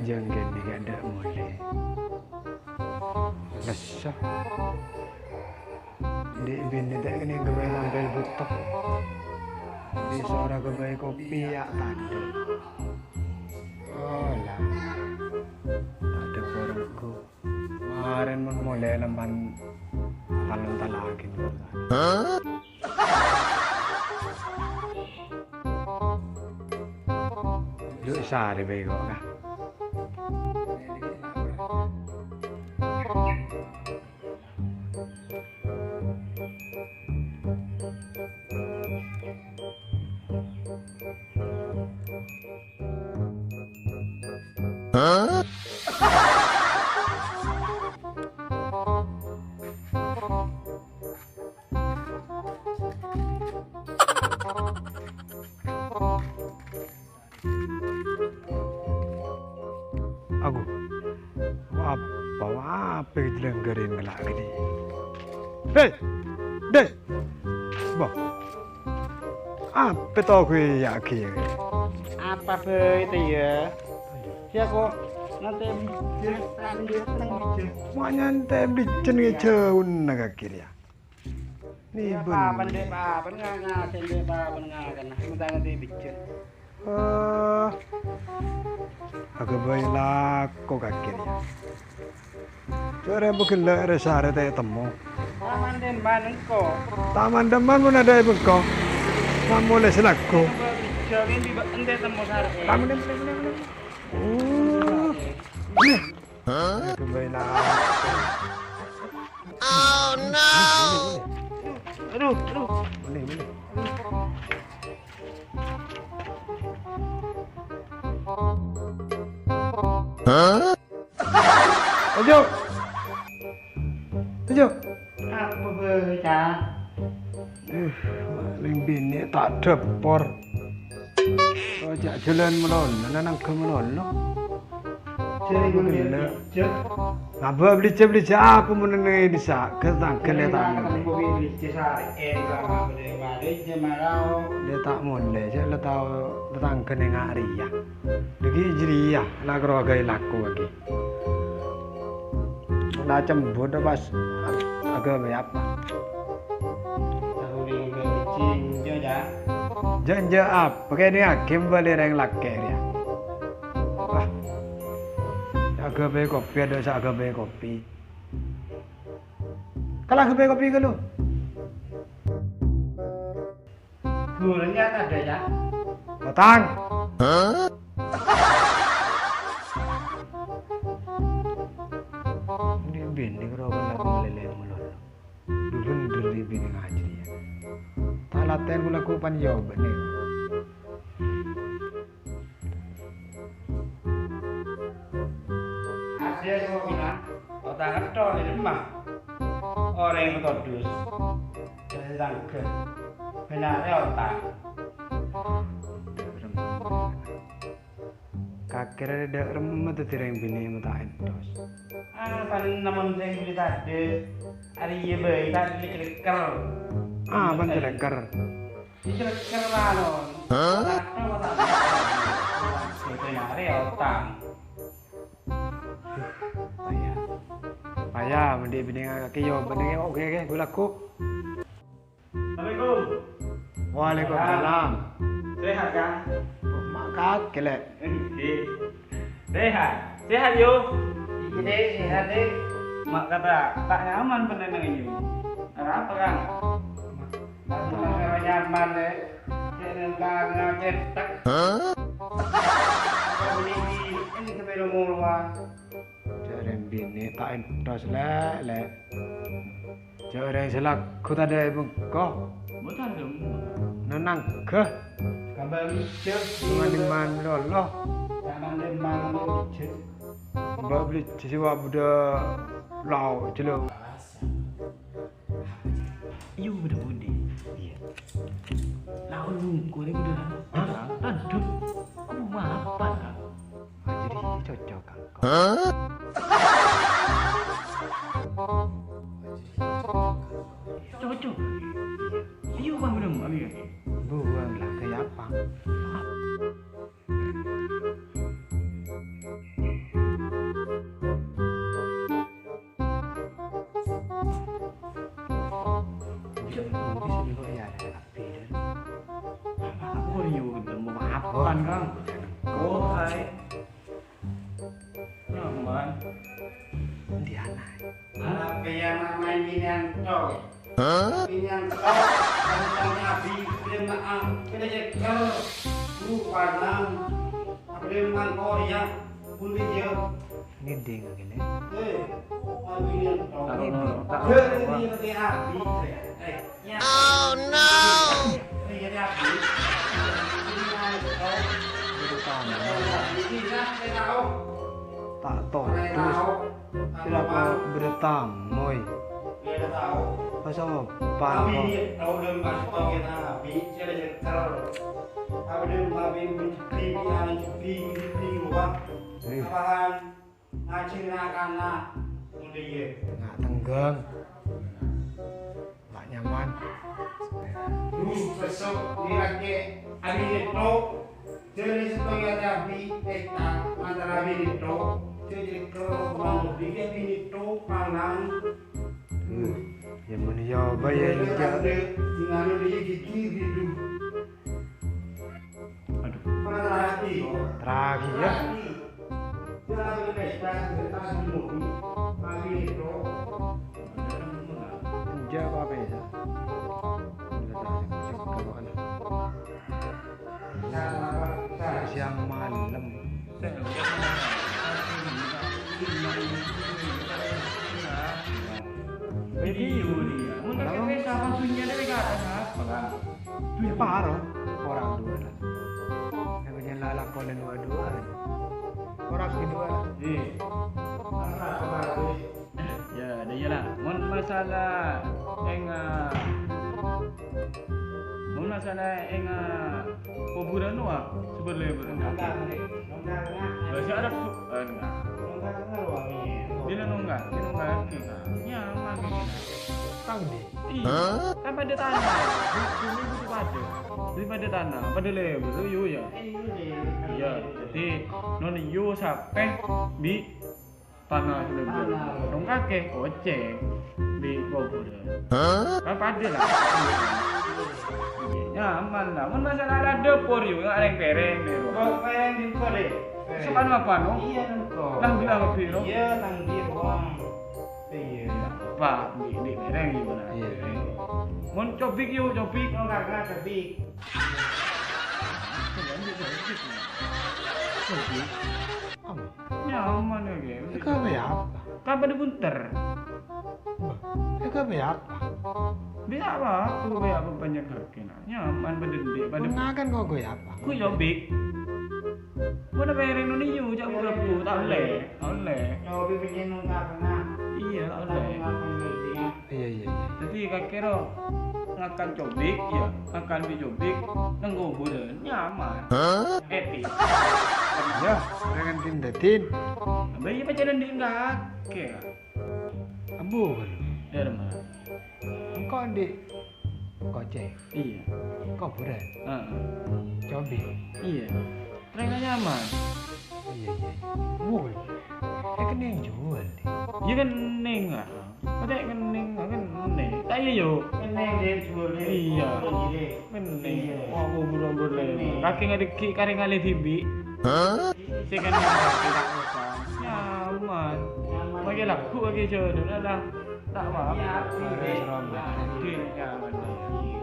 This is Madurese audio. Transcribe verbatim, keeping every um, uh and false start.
Jhâ' kènè' ghi' adâ' molè. Lesso. Dhi' binè ta' kènè' ghâbây nambel bhuto. Dhi' sora ghâbây kopi ya' tadâ'. Oh, la. Tadâ' porongku. Marèn mon molè lempan talon talagin. Hah? Yuk, sarè bhâi kok, Kak. Hah? Agu, apa, apa jelanggarin ngala' gini? Hei, deh, boh, apa tau gue ya, gue? Apa bhâi tè ya? Ya kok, nanti bijak, nanti bijak. Wah, nanti bijak nih jauh nak akhir ya. Nih, ya, bun. Papan deh, papan nggak ngasen deh, papan nggak kena. Minta nanti bijak. Eh, agak bhâi lako kakè ya. Jhâ' rè bâgellâ' rè sarè ta' ètemmo. Taman Deman engko'. Taman Deman mon adâ' è bengko. Mamolè sè lako. Jhâ' kèn bi' ente temmo sarè. Taman Deman, Taman Deman. Oh. Nih. Hah? Agak bhâi lako. Oh no. Aduh, aduh. Boleh, boleh. Hah? Toju'. Toju'. Apa bhâi, Cak? Uh, maling binè' ta' dâpor. Oh, jhâ' jhâlân malolo, nangghâ malolo. Jhâ' ngabâ' belijjhâ'. Ngabâ' belijjhâ', belijjhâ' apa mon neng è dissa', ghi' tangghâ lè ta' molè. Lè ta' molè, jhâ' la tao tatangghâ neng arèya. Dhâggi' jârèya la karo aghâbây lako aghi. Na cembut pas aghâbây apa? Tahu minggu jinjo ya. Jinjo apa? Kènè' hakim bâli rèng lakè' rèya. Wah. Aghâbây kopi, adâ' sè aghâbây kopi. Kala aghâbây kopi kalu. Gulanya ada ya? Otang. Hah? Ini bini karo kena meleleh melulu. Dulu dari bini ngaji ya. Tak latihan gula kupan ya bener. Hasil kopinan, otang ngetthon è dhimma. Orèng todus. Dâri tangghâ. Bhender rè otang. Kakè rè dâ' remma dhâddhi rèng binè' ma' ta' entos. Ah, pan namon sè bâli tadâ'. Arèya bhâi tadâ' celekker. Ah, pan celekker. Dicelekker mawon. Hah? Ora tau ta'. Sè nyarè otang. Paya. Paya, mending binè' kakè yo, mending oke, oke, gue laku. Assalamualaikum. Waalaikumsalam. Sehat, Kang? Ma' kakè, Lè'. Nggih. Sehat. Sehat, yo. Iya, Dek, sehat, Dek. Ma' kata, ta' nyaman panennengnga, yo. Arapa, Kang? Nyaman, Lè'. Cek nang tangan, cetek. Hah? Apa bunyi ini sampai lo mulu, Bang? Jhâ' rèng binè' ta' entos, Lè', Lè'. Jhâ' rèng sè lagghu tadâ' è bengko. Mboten, Dum. Nanangghâ. Kambang ijâ. Mandi-mandi lolo. Kambang lemang ijâ. Mbak beli jesi wa' budâ lao' jelo. Iyo, budâ budi. Iya. Lao' lungkur ini budâ. Hah? Tanduk. Apa mapan, Kang? Jadi cocok, Kang. Hah? Cocok. Iya, Bang, bener, Bang, iya. Buang lah, kayak apa? Kang. Oh, hai. Nyaman. Endi ana'? Ana' pèyan namaè Minanto. Hah? Minanto. Tanya Abi, terima kasih. Kita cekel. Rupana. Abdul Mangkoya. Kuliah. Ngedhing kene. Eh, Abi Minanto. Taruh, taruh. Jadi, Abi. Eh. Oh no! Bertamu. Tak todus. Sila ko bertamu, oi. Pas apa? Ih. Ngajhi na'-kana', mon dhiyâ. Nga' tenggheng. Nga' nyaman. Duh, sèssok, nèrakè, abinèto. Jârèya sèttong yâ rabi, pesta, mantara abinèto. Jârèya kèro, mangodi, abinèto, palang. Duh, yâ mon iyâ, bâjâ. Sèngano dhiyâ gigi, gitu. Aduh. Terakhir, ya. Enjâ' apa, apa ya? Siang malem. Jadi, mun kakek pesta, langsung nyadar ke atas, apa, Kak? Duh, paro. Orang dua lah. Yang punya lalakon dua-dua. Orang kedua lah. Iya. Karena kemarin. Ya, ada ya lah. Mun masalah enga, mun masalah enga kuburan wah, sebenarnya enggak. Enggak, enggak. Bahasa Arab tuh, eh, enggak. Enggak, enggak, wah, iya. Dia nunggak, dia nunggak, enggak. Nyaman, enggak. Tang di. Iya. Hah? Kan pada tanah. Buktinya itu pada. Jadi pada tanah, pada lebar, itu yu ya. Iya, jadi non yu sampai di tanah itu lebar. Tanah. Dong kakek, koceng di kuburan. Hah? Kan pada lah. Iya, nyaman lah. Mun masalah ada dapur yu, nggak ada yang pereng nih. Kalau pereng di kode. Sepan apa, no? Iya, no. Nang bilang lebih, no? Iya, nang di ruang. Iya. Pak, di, di pereng gimana? Iya. Mon cobik yuk, cobik. Oh, karena cobik. Cobik. Apa? Nyaman ya, Gem. Itu apa ya? Kan pada bunter. Wah, itu apa ya? Dia apa? Aku kayak apa banyak harganya. Nyaman pada di, pada. Mengakan kok gue apa? Ku cobik. Ku udah bayar Indonesia, cak gue rabu, tak boleh. Oleh. Nyobi pengen nang karena. Iya, oleh. Iya, iya, iya. Jadi kakek ro ngakan cobik, ya, ngakan bi cobik, nang kuburan, nyaman. Hah? Epic. Ya, dengan Din Dadin. Bayi pacaran di kakek. Abu kan? Dari mana? Engkau di Koceng. Iya. Kuburan. Heeh. Cobik. Iya. Ternyata nyaman. Iya, iya. Woi. Eh, kena yang jual nih. Iya kan neng lah. Ada kan neng, kan neng. Tak iya yo. Kan neng dia jual nih. Iya. Kan neng. Iya. Wah, bubur-bubur lagi. Neng. Kaki ngadek ki kari ngalih bibi. Hah? Sing kan nyaman. Nyaman. Pakai lagu pakai jodoh dah. Tak apa. Iya, iya. Oke, nyaman. Iya.